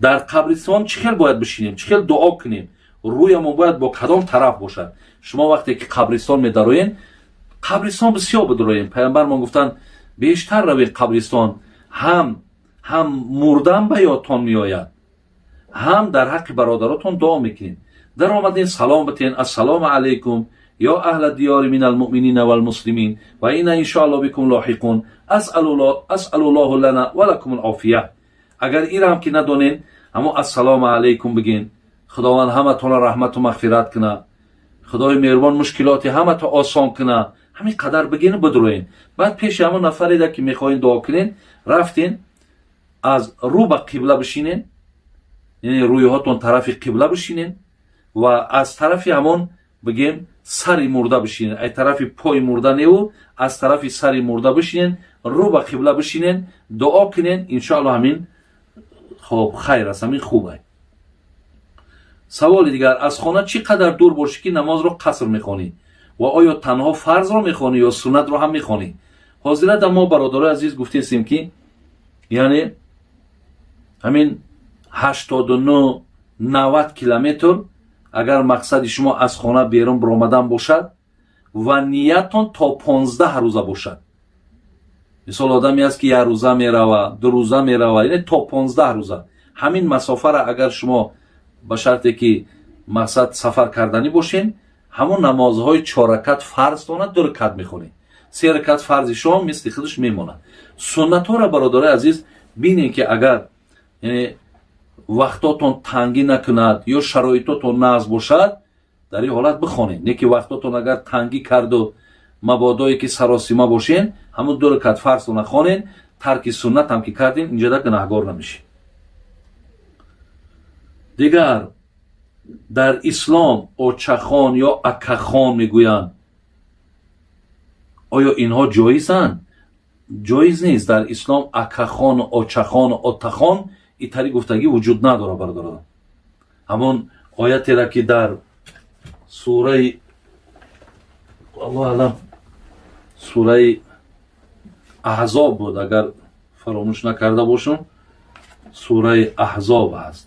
Дар қабристон чӣ хел бояд бишинем, чӣ хел дуо кунем, рӯямон бояд бо кадом тараф бошад? Шумо вақте ки қабристон медароен, қабристон бисёр бидуроен. Пайғамбармон гуфтанд: бештар равед қабристон, ҳам мурдан ба ёдтон меояд, ҳам дар ҳаққи бародаротон дуо мекунед. Даромаден, салом битен: ассалому алайкум ё аҳла диёри мин алмуъминина валмуслимин ва инна иншоалло бикум лоҳиқун, асъалуллоҳу лана ва лакум алофия. Агар инам ки надонен, ҳамо ассалому алайкум бигин. Худованд ҳаматонро раҳмату мағфират куна, худои меҳрубон мушкилоти ҳамато осон куна. Ҳамин қадар бигину бидуроен. Баъд пеши ҳамон нафареда ки мехоҳем дуо кунен, рафтен, аз рӯ ба қибла бишинен, яъне рӯйҳотон тарафи қибла бишинен ва аз тарафи ҳамон бигем сари мурда бишинен, ай тарафи пои мурда неву, аз тарафи сари мурда бишинен, рӯ ба қибла бишинен, дуо кунен. Иншоалло ҳамин хоб хайр аст, ҳамин хуб ай. Саволи дигар: аз хона чӣ қадар дур бошӣ, ки намозро қаср мехонӣ, ва оё танҳо фарзро мехонӣ ё суннатро ҳам мехонӣ? Ҳозирада мо, бародарои азиз, гуфтесем, ки яъне ҳамин 89, 90 километр, агар мақсади шумо аз хона берун баромадан бошад ва нияттон то 15 рӯза бошад. Мисол, одаме аст, ки як рӯза мерава, 2 рӯза мерава, яъне то 15 рӯза ҳамин масофара агар шумо ба шарте ки мақсад сафар карданӣ бошен, ҳамон намозҳои чорракат фарзтона ду ракат мехонед, се ракат фарзи шом мисли худаш мемонад. Суннатҳоро, бародарои азиз, бинед, ки агар яъне вақтотон тангӣ накунад ё шароитотон нағз бошад, дар ин ҳолат бихонед. Не ки вақтотон агар тангӣ карду мабодое ки саросима бошен, ҳамон ду ракат фарзтона хонед. Тарки суннат ҳам ки кардем, инҷода гунаҳгор намешед. Дигар, дар ислом очахон ё акахон мегӯянд, оё инҳо ҷоизанд? Ҷоиз нест. Дар ислом акахону очахону отахон итари гуфтагӣ вуҷуд надорад, бародарон. Ҳамон оятера ки дар сураи, аллоҳ алам, сураи Аҳзоб буд, агар фаромӯш накарда бошам, сураи Аҳзоб ҳаст.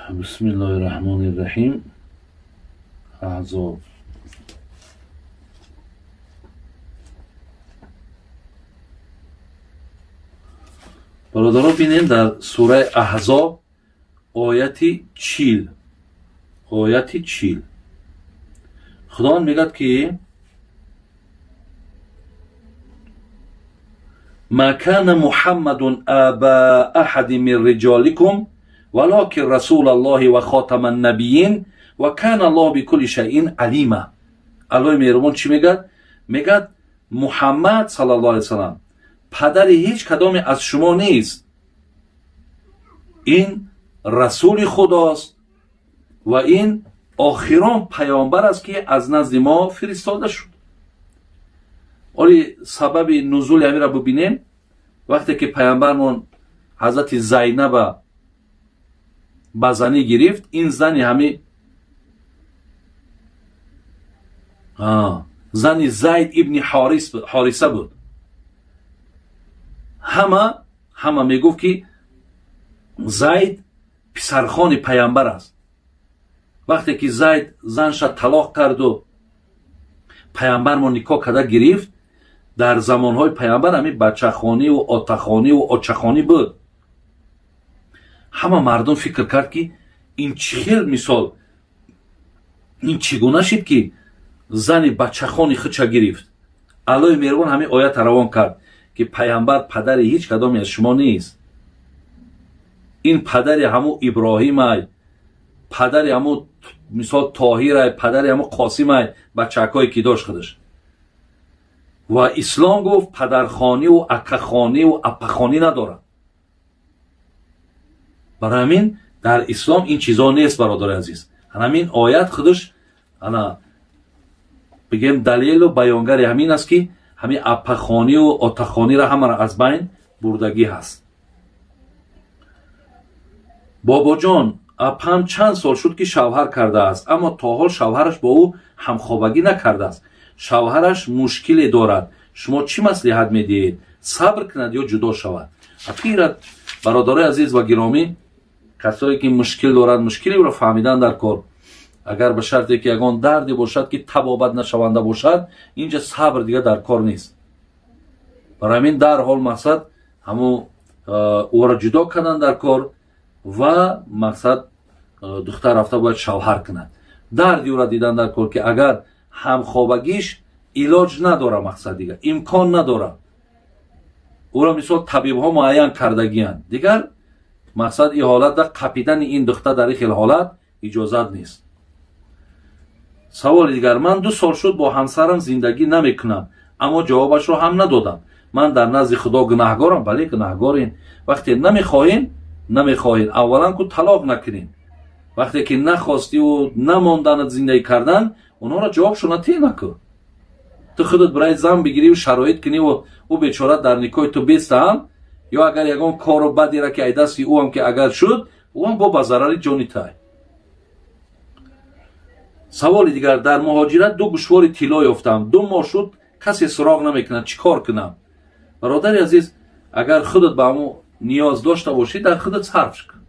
Бисмиллоҳи раҳмони раҳим. Аҳзоб. Бародарон, бинем, дар сураи Аҳзоб ояти 40, ояти 40 Худованд мегӯяд, ки ма кана Муҳаммадун аба аҳадин мин риҷоликум валокин расулаллоҳи ва хотама ннабиин ва кана Аллоҳу бикулли шайъин алима. Аллоҳи меҳрубон чӣ мегӯяд? Мегӯяд: Муҳаммад саллаллоҳу алайҳи васаллам падари ҳеҷ кадоме аз шумо нест, ин расули худост ва ин охирон паёмбар аст, ки аз назди мо фиристода шуд. Оли сабаби нузули ҳаминро бибинем. Вақте ки паёмбармон ҳазрати Зайнаба ба занӣ гирифт, ин зани ҳами зани Зайд ибни Ҳориса буд. Ҳама мегуфт, ки Зайд писархони паямбар аст. Вақте ки Зайд занша талоқ карду паямбармо никоҳ карда гирифт, дар замонҳои паямбар ҳамин бачахониву отахониву очахонӣ буд. Ҳама мардум фикр кард, ки ин чӣ хел, мисол, ин чӣ гуна шид, ки зани бачахони худша гирифт? Аллоҳи меҳрубон ҳамин оята равон кард, ки паямбар падари ҳеҷ кадоме аз шумо нест, ин падари ҳамун Иброҳимай, падари ҳамун, мисол, Тоҳирай, падари ҳамун Қосимай, бачакҳое ки дошт худаш. Ва ислом гуфт падархониву акахониву апахонӣ надорад. Барои ҳамин дар ислом ин чизо нест, бародари азиз. Ҳамин оят худаш ана бигем далелу баёнгари ҳамин аст, ки ҳамин апахониву отахониро ҳамаро аз байн бурдагӣ ҳаст. Бобоҷон, апам чанд сол шуд, ки шавҳар кардааст, аммо то ҳол шавҳараш бо ӯ ҳамхобагӣ накардааст. Шавҳараш мушкиле дорад. Шумо чӣ маслиҳат медиҳед? Сабр кунад ё ҷудо шавад? Ақират, бародарои азиз ва гиромӣ, касое ки мушкил доранд, мушкили ӯро фаҳмидан дар кор. Агар ба шарте ки ягон дарде бошад, ки табобат нашаванда бошад, инҷа сабр дига дар кор нест. Барои ҳамин дарҳол, мақсад, ҳамун ӯро ҷудо кардан дар кор ва, мақсад, духтар рафта бояд шавҳар кунад. Дарди ӯро дидан дар кор, ки агар ҳамхобагиш илоҷ надора, мақсад, дига имкон надора, ӯро мисол табибҳо муайян кардагиянд, дигар, мақсад, ин ҳолатда қапидани ин духтар дар ин хел ҳолат иҷозат нест. Саволи дигар: ман 2 сол шуд бо ҳамсарам зиндагӣ намекунам, аммо ҷавобашро ҳам надодам. Ман дар назди Худо гунаҳгорам? Бале, гунаҳгорем. Вақте намехоҳем, намехоҳем, аввалан ку талоқ накунем. Вақте ки нахостиву намонданат зиндагӣ кардан, онҳоро ҷавобшона те накун. Ту худат барои зан бигирию шароит куниву ӯ бечора дар никоҳи ту бестаам, ё агар ягон кору бадера ки ай дасти ӯам ки агар шуд, ӯам бо ба зарари ҷони тай. Саволи дигар: дар муҳоҷират ду гӯшвори тилло ёфтам. 2 моҳ шуд, касе суроғ намекунад. Чӣ кор кунам? Бародари азиз, агар худат ба ҳамун ниёз дошта бошӣ, дар худат сарф кун.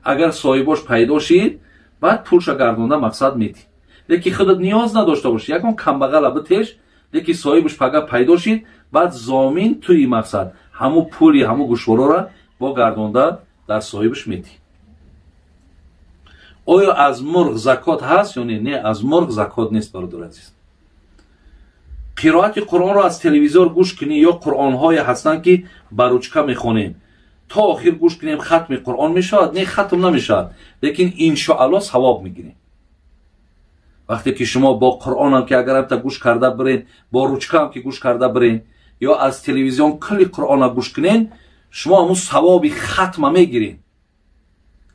Агар соҳибош пайдо шид, баъд пулша гардонда, мақсад, метӣ. Лекин худат ниёз надошта бошӣ, ягон камбағала битеш, лекин соҳибаш пага пайдо шид, баъд зомин туи, мақсад, ҳамун пули ҳамун гӯшворора бо гардонда дар соҳибаш метӣ. Оё аз мурғ закот ҳаст ё не? Не, аз мурғ закот нест, бародари азиз. Қироати Қуръонро аз телевизор гӯш кунӣ ё қуръонҳое ҳастанд, ки ба ручка мехонем, то охир гӯш кунем, хатми Қуръон мешавад? Не, хатм намешавад, лекин иншоалло савоб мегирем. Вақте ки шумо бо Қуръонам ки агар амта гӯш карда бирен, бо ручкаам ки гӯш карда бирен ё аз телевизион кулли Қуръона гӯш кунен, шумо ҳамун савоби хатма мегирен,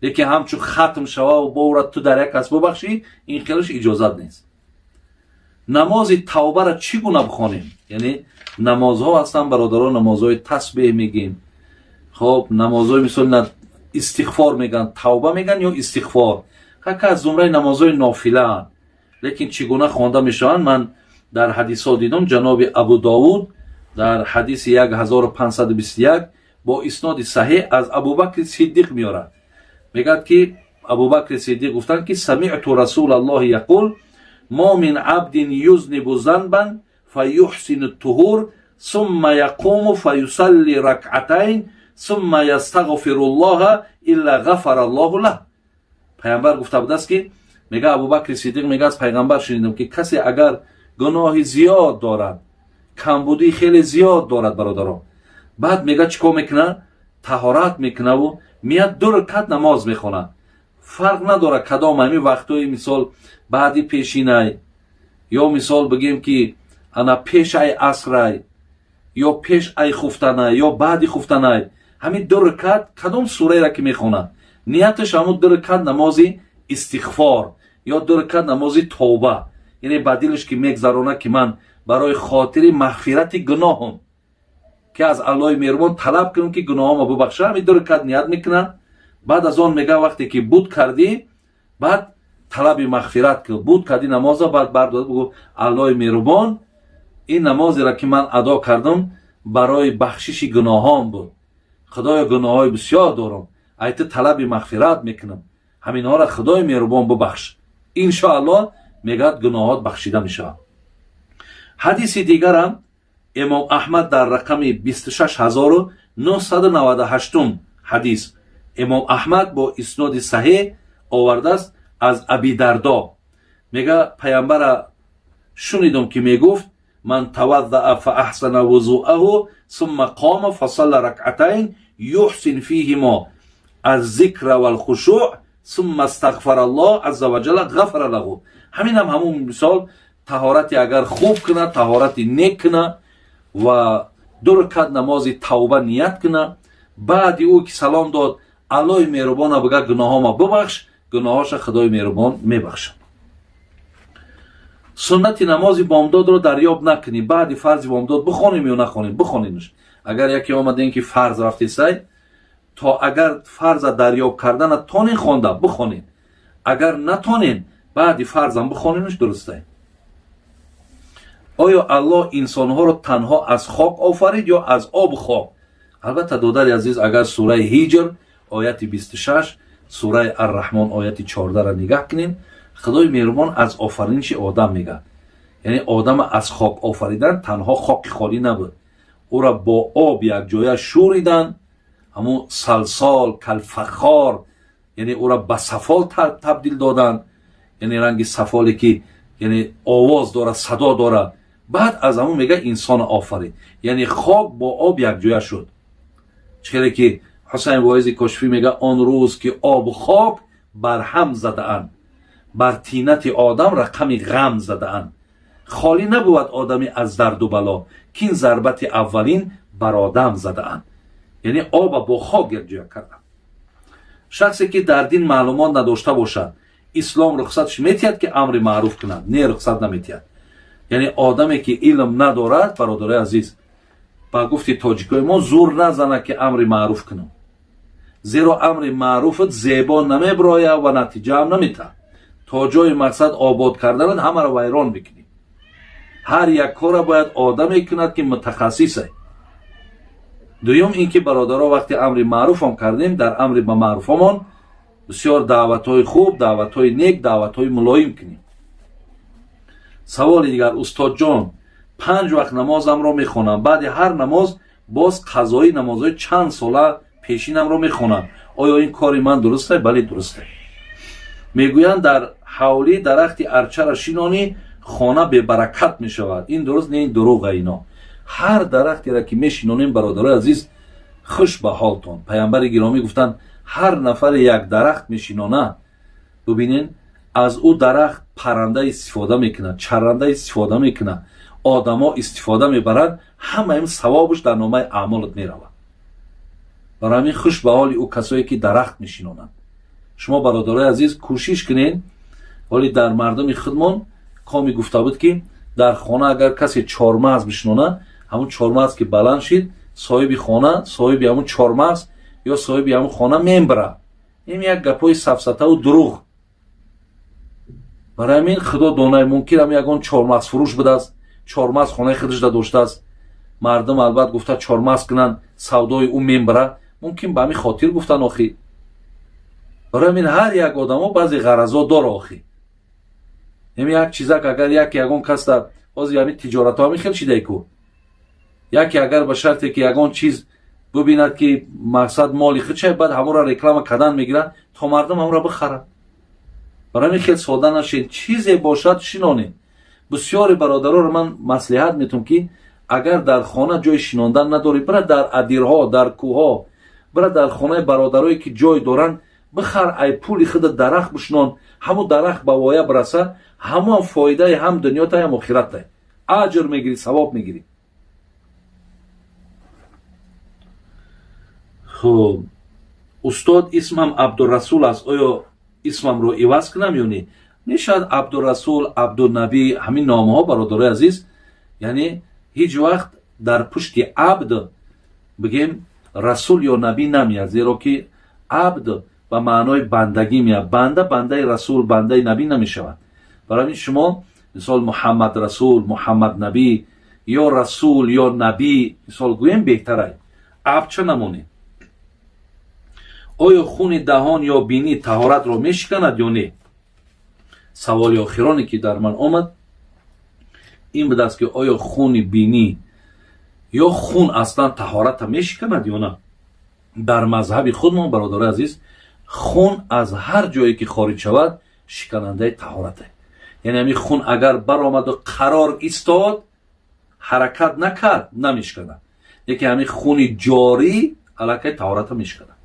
лекин ҳамчун хатм шава бо ӯра ту дар як кас бубахшӣ, ин хелаш иҷозат нест. Намози тавбара чӣ гуна бихонем? Яъне намозҳо ҳастанд, бародарон, намозҳои тасбеҳ мегем, хоб, намозҳои мисол истиғфор меган, тавба меган ё истиғфор, ҳака аз зумраи намозҳои нофилаанд, лекин чӣ гуна хонда мешаванд? Ман дар ҳадисҳо дидам, ҷаноби Абу Довуд дар ҳадиси 1521 бо исноди саҳеҳ аз Абубакри Сиддиқ меорад. Мегӯяд, ки Абубакри Сиддиқ гуфтанд, ки سمعت رسول الله يقول: ما من عبد يذنب ذنبا فيحسن الطهور ثم يقوم فيصلي ركعتين ثم يستغفر الله إلا غفر الله له. Пайғамбар гуфта будааст, ки мега, Абубакри Сиддиқ мега, аз пайғамбар шунидам, ки касе агар гуноҳи зиёд дорад, камбудии хеле зиёд дорад, бародарон, баъд мега, чӣ кор мекунад? Таҳорат мекунаву меяд, ду ракат намоз мехонад. Фарқ надорад кадом ҳами вақтҳои, мисол, баъди пешинай ё, мисол, бигем, ки ана пеш ай асрай ё пеш ай хуфтанай ё баъди хуфтанай, ҳамин ду ракат кадом сураеро ки мехонад, нияташ ҳамун ду ракат намози истиғфор ё ду ракат намози тавба, яъне ба дилаш ки мегзаронад, ки ман барои хотири мағфирати гуноҳам, ки аз Аллоҳи меҳрубон талаб кунам, ки гуноҳомо бубахша, ҳамин ду ракат ният мекунад. Баъд аз он мега, вақте ки буд кардӣ, баъд талаби мағфират кун. Буд кардӣ намоза, баъд бардод, бугӯ: «Аллоҳи меҳрубон, ин намозеро ки ман адо кардам, барои бахшиши гуноҳон буд. Худоё, гуноҳҳои бисёр дорам, ай ту талаби мағфират мекунам, ҳаминҳоро, Худои меҳрубон, бубахш». Иншоаллоҳ, мегӯяд, гуноҳот бахшида мешавад. Ҳадиси дигарам имом Аҳмад дар рақами 26998 ҳадис имом Аҳмад бо исноди саҳеҳ овардааст. Аз Абидардо мега, паямбара шунидум, ки мегуфт: من توضأ فأحسن وضوءه ثم قام فصلى ركعتين يحسن فيهما الذكر والخشوع ثم استغفر الله عز وجل غفر له. Ҳамин ҳам ҳамун мисол, таҳорати агар хуб кунад, таҳорати нек кунад ва ду ракат намози тавба ният кунад, баъди ӯ ки салом дод, Аллоҳи меҳрубона бига: «Гуноҳома бубахш», гуноҳоша Худои меҳрубон мебахшад. Суннати намози бомдодро дарёб накунӣ, баъди фарзи бомдод бихонем ё нахонем? Бихонемш. Агар яке омадем, ки фарз рафтесай, то агар фарза дарёб кардана тонен, хонда бихонем. Агар натонен, баъди фарзам бихонемш, дурустай. Оё Аллоҳ инсонҳоро танҳо аз хок офарид ё аз обу хок? Албатта, додари азиз, агар сураи Ҳиҷр ояти 26, сураи Арраҳмон ояти 14-ра нигаҳ кунем, Худои меҳрубон аз офариниши одам мегӯяд. Яъне одама аз хок офаридан танҳо хоки холӣ набуд, ӯра бо об якҷоя шӯридан, ҳамун салсол калфахор, яъне ӯра ба сафол табдил доданд, яъне ранги сафоле ки яъне овоз дорад, садо дорад. Баъд аз ҳамун мега инсона офарид, яъне хок бо об якҷоя шуд. Чӣ хеле ки Ҳусайн Воизи Кошифӣ мега: он рӯз ки обу хок бар ҳам задаанд, бар тинати одам рақами ғам задаанд, холӣ набувад одамӣ аз дарду бало, кин зарбати аввалин бар одам задаанд. Яъне оба бо хок якҷоя карданд. Шахсе ки дар дин маълумот надошта бошад, ислом рухсатш метиҳад ки амри маъруф кунад? Не, рухсат наметиҳад. Яъне одаме ки илм надорад, бародарои азиз, ба гуфти тоҷикои мо, зур назанад ки амри маъруф кунам, зеро амри маъруфат зебо намебирояд ва натиҷаам наметаҳад. То ҷои мақсад обод карданат ҳамаро вайрон мекунӣ. Ҳар як кора бояд одаме кунад ки мутахассисе. Дуюм ин ки, бародаро, вақте амри маъруфам кардем, дар амри ба маъруфамон бисёр даъватҳои хуб, даъватҳои нек, даъватҳои мулоим кунем. Саволи дигар: устодҷон, 5 вақт намозамро мехонам, баъди ҳар намоз боз қазои намозҳои чанд сола пешинамро мехонам. Оё ин кори ман дурусте? Бале, дурусте. Мегӯянд, дар ҳавлӣ дарахти арчара шинонӣ, хона бебаракат мешавад. Ин дуруст не, ин дурӯға. Ино ҳар дарахтеро ки мешинонем, бародарои азиз, хуш ба ҳолтон. Паямбари гиромӣ гуфтанд: ҳар нафаре як дарахт мешинона, бубинен, аз ӯ дарахт парранда истифода мекунад, чарранда истифода мекунад, одамо истифода мебаранд, ҳама ин савобаш дар номаи аъмолат меравад. Барои ҳамин хуш ба ҳоли ӯ касое ки дарахт мешинонанд. Шумо, бародарои азиз, кӯшиш кунед. Ҳоли дар мардуми худмон коми гуфта буд, ки дар хона агар касе чормағз бишинонад, ҳамун чормағз ки баланд шид, соҳиби хона, соҳиби ҳамун чормағз ё соҳиби ҳамун хона мембира. Ин як гапҳои сафсатаву дурӯғ. Барои ҳамин, худо донай, мумкин ам ягон чормағзфурӯш будааст, чормағз хонаи худашда доштааст. Мардум албат гуфта чормағз кунанд, савдои ӯ мембира, мумкин ба ҳамин хотир гуфтан. Охи, барои ҳамин ҳар як одамо баъзе ғаразо дора. Охи, ҳами як чизак агар яке ягон кас дар ҳозир ҳамин тиҷоратҳо ҳамин хел шидай ку, яке агар ба шарте ки ягон чиз бубинад ки мақсад моли худшай, баъд ҳамонро реклама кардан мегирад, то мардум ҳамонро бихарад. Барои ҳамин хел сода нашед, чизе бошад, шинонед. Бисёри бародароро ман маслиҳат метавам, ки агар дар хона ҷои шинондан надорӣ, бира дар адирҳо, дар кӯҳҳо, бира дар хонаи бародарое ки ҷой доранд, бихар, ай пули худа дарахт бишинон. Ҳамун дарахт ба воя бираса, ҳамон фоидаи ҳам дунётай, ҳам охираттай, аҷр мегирӣ, савоб мегирӣ. Хуб, устод, исмам Абдурасул аст, оё исмамро иваз кунам ё не? Мешавад Абдурасул, Абдунабӣ, ҳамин номҳо, бародарои азиз, яъне ҳеҷ вақт дар пушти абд бигем расул ё набӣ намеяд, зеро ки абд ба маънои бандагӣ меяд. Банда бандаи расул, бандаи набӣ намешавад. Барои ҳамин шумо мисол Муҳаммад Расул, Муҳаммад Набӣ ё расул ё набӣ мисол гӯем беҳтарай, абдча намонед. Оё хуни даҳон ё бинӣ таҳоратро мешиканад ё не? Саволи охироне ки дар ман омад ин будааст, ки оё хуни бинӣ ё хун аслан таҳората мешиканад ё на? Дар мазҳаби худмон, бародарои азиз, хун аз ҳар ҷое ки хориҷ шавад, шиканандаи таҳорате. Яъне ҳамин хун агар баромаду қарор истод, ҳаракат накард, намешиканад, лекин ҳамин хуни ҷорӣ аллакай таҳората мешиканад.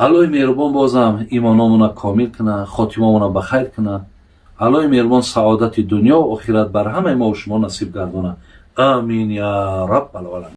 Аллоҳи меҳрубон бозам имономона комил кунад, хотимамона ба хайр кунад. Аллоҳи меҳрубон саодати дунё охират бар ҳамаи мо шумо насиб гардонад. Амин я раббал оламин.